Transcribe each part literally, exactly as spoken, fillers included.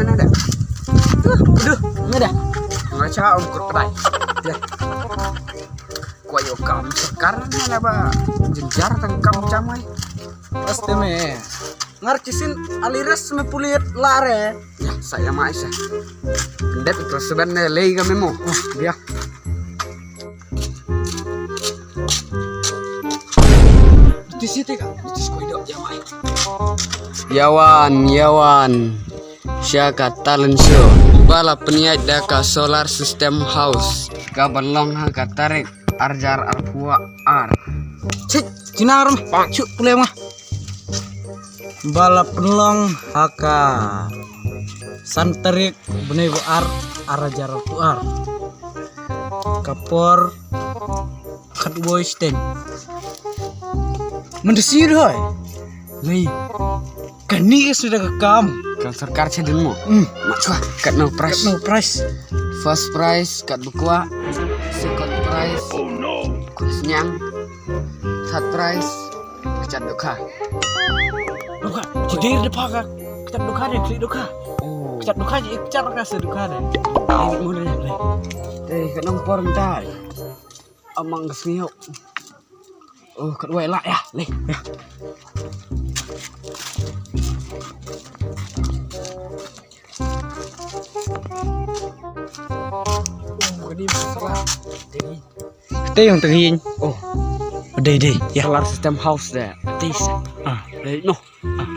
Nada. Aduh, nada. Ngacha ong kur kedai. Ya. Kwah ïoh kam sorkar ne la ba jynjar tang kam jam ai. Paste me. Ngar kisin aliras me pulit lare. Ya, saya mai sa. Ndet ko seben ne lei ka memo. Oh, ya. Ti siti ka. Ti skoido ya mai. Yawan, yawan. Sha ka talent show ba la pynïaid da ka solar system house kaba long ha ka tarik arjar arphew ar. Chit, chinar me. Chuk pule ma. Ba la pynlong ha ka san tarik bnai ba ar arjar arphew ar. Ka por khatwei steng. Mynta sir hoi. Lei. Kani ka suda ka kam. Ka sorkar cha dun mo. Hmm. Machwa. Kat no prize. Kat no prize. First prize kat bukwa. Second prize. Oh no. Kun snyang. Third prize. Kechat dukha. Dukha. Jidir depa ka. Kechat dukha de, klik dukha. Oh. Kechat dukha je, kechat ka se dukha de. Ini mo de. Eh, kat no por mentai. Amang ka sniok. Oh, kat wai lah ya. Leh. Ya. Oh, kadi masalah. Dei. Te yung tengin. Oh. Dei, dei. Ya. Solar system house de. Dei. Ah. Dei no. Ah.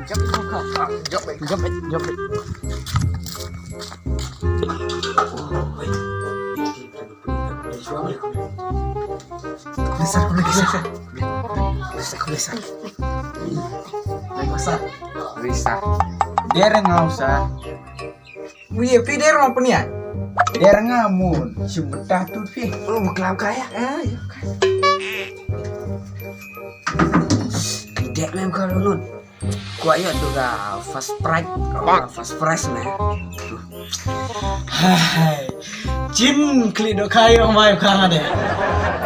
Jump, jump, jump. Ah, jump, jump, jump. Oh, wait. Bisa, bisa. Bisa, bisa. Bisa. Bisa. Dia ada ngau sa. Wih, phi der ma punya. Der nga mun, shim betah tu phi. Oh, beklam kaya. Ah, ya. Dek mem kalau nun. Kwah ïa tu ka first prize, ka first prize na. Hai. Jin kli do kai ong mai ka nga de.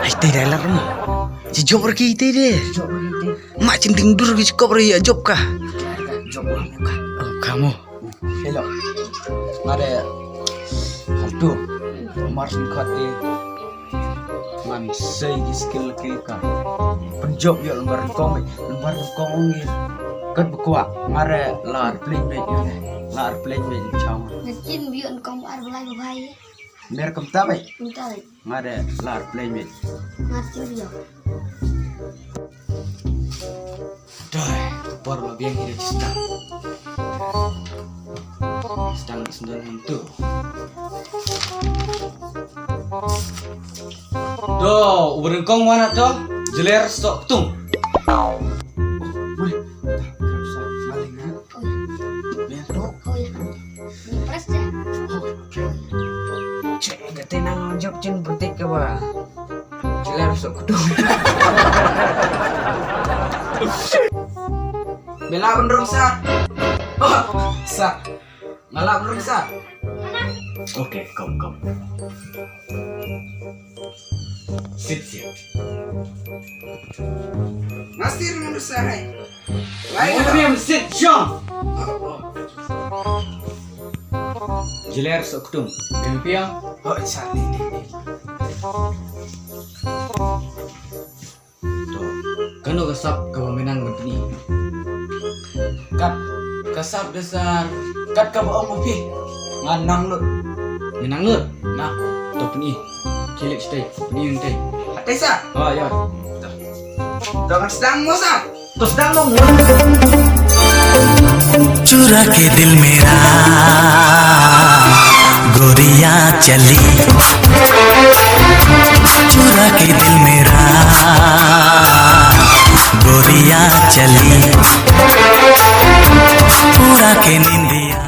Ai te dai lar mo. Ji job rki te de. Job rki te. Ma jin ding dur ki kop ri ïa job ka. Job ong ka. Oh, ka mo. Hello. Nga de. Haltu. Mar sin khat de. Ngan sei ki skill ki ka. Pynjop ïa lambar kong, lambar kong ngi. Kat ba kwah. Nga re lar pleng me. Lar pleng me chang. Ngan kin bion kong ar belai belai. Mer kam ta bai. Kam ta bai. Nga de lar pleng me. Nga kin bion. Doi, ka por ba biang ida sdang. Sdang sdang hantu. Do, ubreng kong wana to, jeler sok tung. Oh, boleh. Dah, kerap sa, maling, ha? Oh, ya. Biar tu. Oh, ya. Ni press je. Oh, okay. Cek, kata nang jop chin butik ke ba. Jeler sok kudung. Bela benrung sa. Oh, sa. Ngala benrung sa. Okay, kom, kom. Sit, sit. Ngasir benrung sa hai. Lai. Sit, John. Oh, oh. Jeler sok kudung. Kempiang. Oh, sa ni, ni, ni. To, kano ka sap kaba me nang ban pyni? Kat ka sap da sa kat kaba ong ma phi. Nga nang lut. Me nang lut? Nang. To pyni. Kilik stai. Pyni stai. Hatai sa? Oh, ya. To. To ngan sdang mo sa. चुरा के दिल मेरा गोरियां चली, चुरा के दिल मेरा गोरियां चली, उड़ा के निंदिया।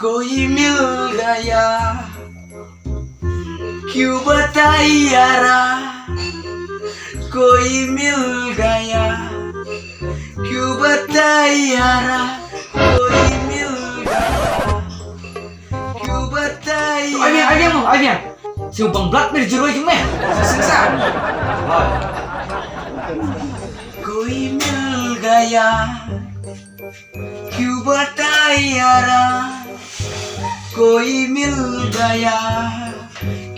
कोई मिल गया, क्यों बताई यारा, कोई मिल गया, क्यों बताई यारा, कोई मिल गया, क्यों बताई। Ai biang, ai biang, ai biang. Shu bang blat me juroi jong me. Sing sa. कोई मिल गया, क्यों बताए यारा, कोई मिल गया,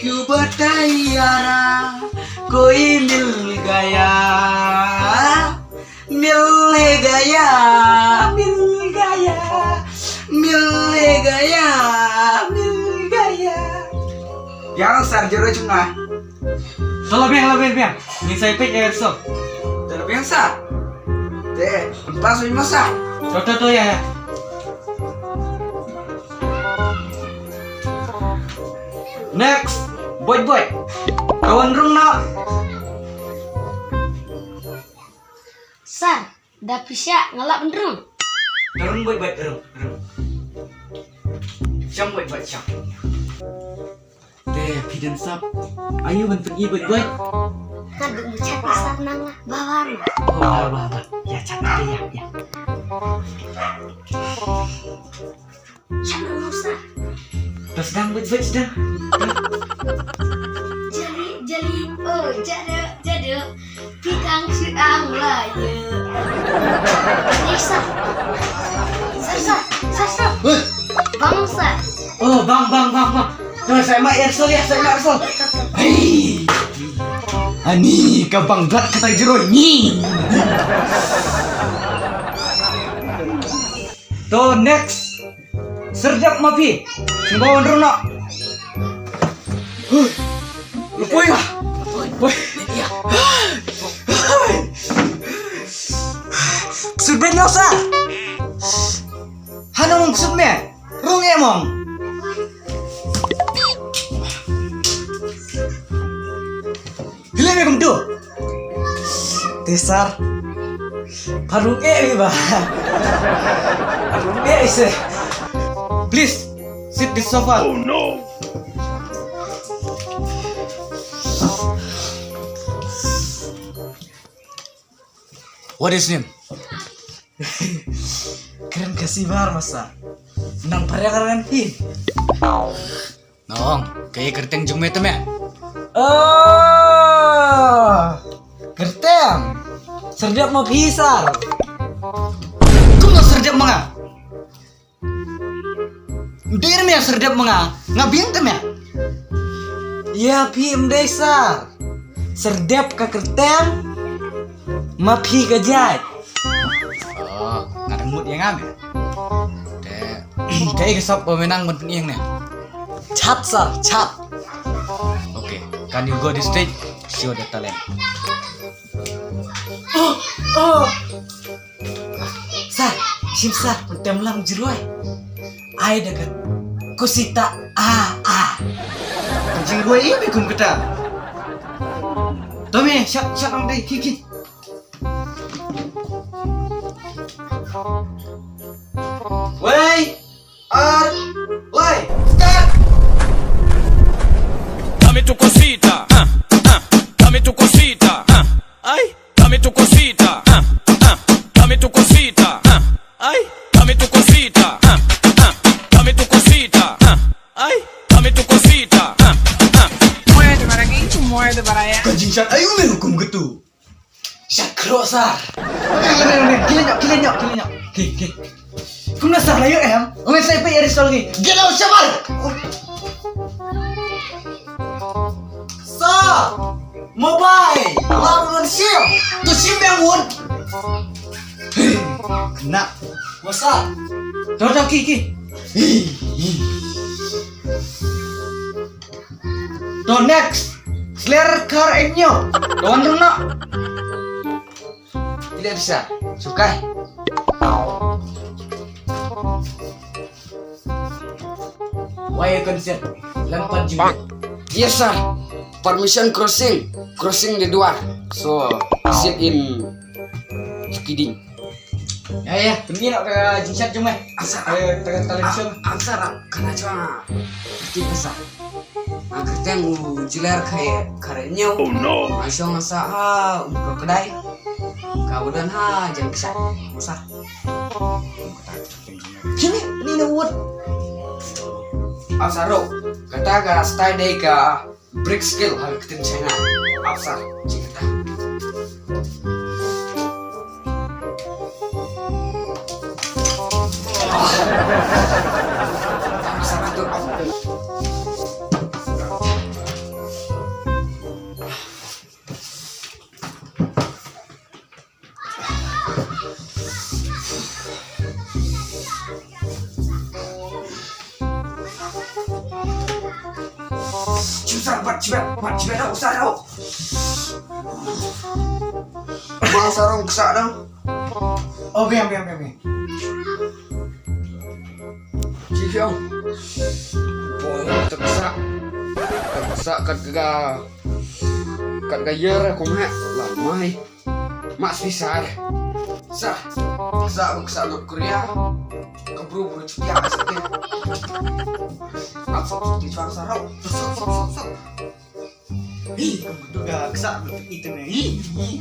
क्यों बताए यारा, कोई मिल गया, मिल गया, मिल गया, मिल गया, मिल गया. Ïa sar juroi jong nga. To la biang, la biang, biang. Ngin sa ïa peit ïa ka rehearsal. To la biang sa. Te, pas win masa. To, to, to, ïa, ïa. Next. Boit, boit. Kawan rung na. Sar, da pisa ngalap ndrung. Ndrung boit, boit, ndrung, ndrung. Sham boit, boit, sham. Te phi dang sap. Ayu ban pyni bait bait. Nga duk mu chat pasar nang lah. Ba ba ma. Oh, ba ba ba. Ïa chat te ïa, ïa. Chat nang musa. Te sdang bait bait sdang. Jali jali oh jada jada. Phi dang sdang la ïa. Ni sa. Sa sa sa sa. Hei. Bang sa. Oh, bang, bang, bang, bang. Tuh, sa ïa ma rehearsal ïa, sa ïa ma rehearsal. Hei. Ani ka bang blat kata juroi ni. To next. Serdep ma phi. Sngewbha wan rung noh. Poi lah. Poi. Sut ben noh sa. Hano mong sut me. Rung e mong. Hile me kumtu. Te sar. Parung e ba. Parung e se. Please sit this sofa. Oh no. What is name? Kren Khasi bar masa. Nang pariang kren phi. Nong, kaei kyrteng jong me te me? Oh, kyrteng. Serdep ma phi sar. Kumno serdep ma nga? Ym dei me serdep ma nga, nga biang te me. Ïa phi ym dei sar. Serdep ka kyrteng ma phi ka jait. Oh, nga dang mut ïa nga me. Te, kaei ka sap ba me nang ban pyni ïa nga ne? Chat sar, chat. Okay, can you go this stage? Show the talent. Oh, oh. Sar, shim sar, pyntem lang jroi. Ai da ka kusita a a. Jroi me kum kata. To me, shot, shot ang dei, ki ki. Wei. Ar, lai, start! Dame tu cosita, ah, ah, dame tu cosita, ah, ay, dame tu cosita, ah, ah, dame tu cosita, ah, ay, dame tu cosita, ah, ah, dame tu cosita, ah, ay, dame tu cosita, ah, ah. Muévete para aquí, muévete para allá. Ka jingshad aïu me hukum katu. Shakro sar. Kile nyok, kile nyok, kile nyok. Ki, ki. Kumno sar la ïoh em? Ong sa phi eri sol ki. Get out shabar. Sar. Mobile. Lar un shim. Tu shim yang un. Kena. Wasa. Toto ki ki. To next. Sler kar enyo. Don runa. Tidak bisa. Sukai. Why consent? Lampat juga. Yes sir. Permission crossing. Crossing di luar. So sit in kidding. Ïa ïa, pynmih noh ka jingshad jong me. Asa. Ïa, ta ka talent show. Asa ra, kana chwa. Ti asa. Nga kyrteng u Jiler Kharenyo. Oh no. Nga shong asa ha um ka kdai. Ka udan ha jan kshad. Asa. Kini ni na wut. Asa ro. Kata ka style dei ka Break skill ha ka ktien China. Ap sir, jingkata. Sir, bat jibat, bat jibat dah, usah dah. Bang sarong kesak dah. Oh, biang, biang, biang, biang. Jiang. Boy, terkesak. Terkesak kat ga, kat ga yer aku mak. Lamai. Mak spisar. Sah. Sah, sah, North Korea. Ka bru, bru, cuti, ah, cuti. Ap, sop, sop, ti, cuang, sarau. Sop, sop, sop, sop. Hi, ka bru, ka, sah, bru, itu, ni. Hi, hi.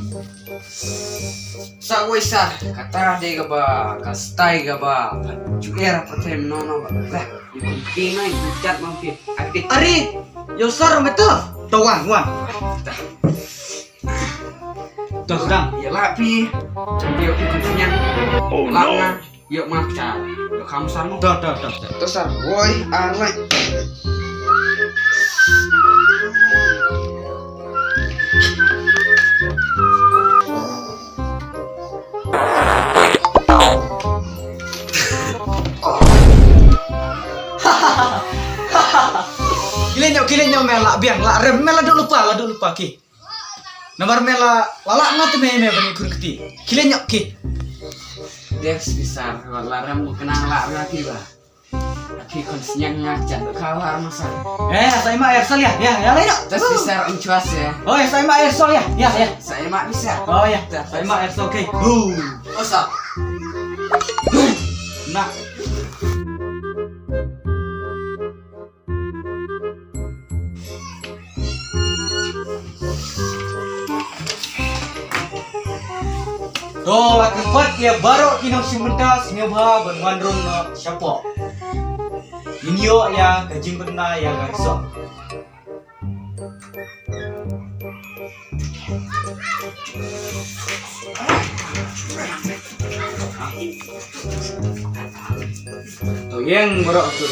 Sah, woi, sah. Kata de kaba, ka stai kaba. Ju era, apa tem, no, no, ba. Lah, ikut pina, ikut cat, mampir. Akit. Ari, yo, sar, meto. Tawang, wan. Dah. Dah, sedang. Ya lah, pi. Cantik, pi, kuncinya. Oh, no. Lah, nah. Yuk, maaf, Cal. Yuk, kamu sarung. Dah, dah, dah, dah. Terus, sar. Woi, alai. Kile nyok, kile nyok, me la biang, la rem, me la duk lupa, la duk lupa, ki. Namar me la, la, la ngat me, me bani kun kti. Kile nyok, ki. Des, bisar, la rem, kena la rem, ki ba. Aki kon sniang nga jan ka la masa. Eh, sa ima air sol ya. Ya, ya, la ya. Tas bisar en cuas ya. Oh, ya, sa ima air sol ya. Ya, ya. Sa ima bisar. Oh, ya. Sa ima air sol, okay. Hu. Osa. Nah. To, la kyrpad ïa baroh ki nongshim bynta sngewbha ban wan rung noh shapoh. Ngin ïoh ïa ka jingpynbna ïa ka resort. To ïeng baroh tu.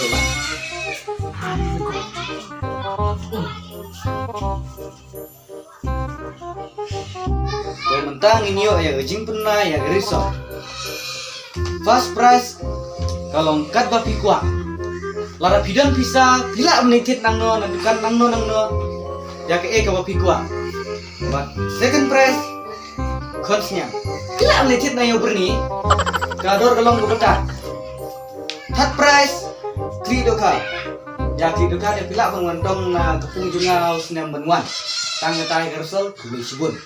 To mynta ngin ïoh ïa ka jingpynbna ïa ka resort. First prize ka long katba phi kwah. Lada phi don pisa phi lah ban thied nangno na dukan nangno nangno ïa kaei kaba phi kwah. Bad second prize khon sniang. Phi lah ban thied na ïew byrni ka dor ka long kaba tad. Third prize khlieh dohkha. Ïa khlieh dohkha te phi lah ban wan tong na ka pung jong nga u snem ban wan. Tang kata ïa ka result khublei shibun.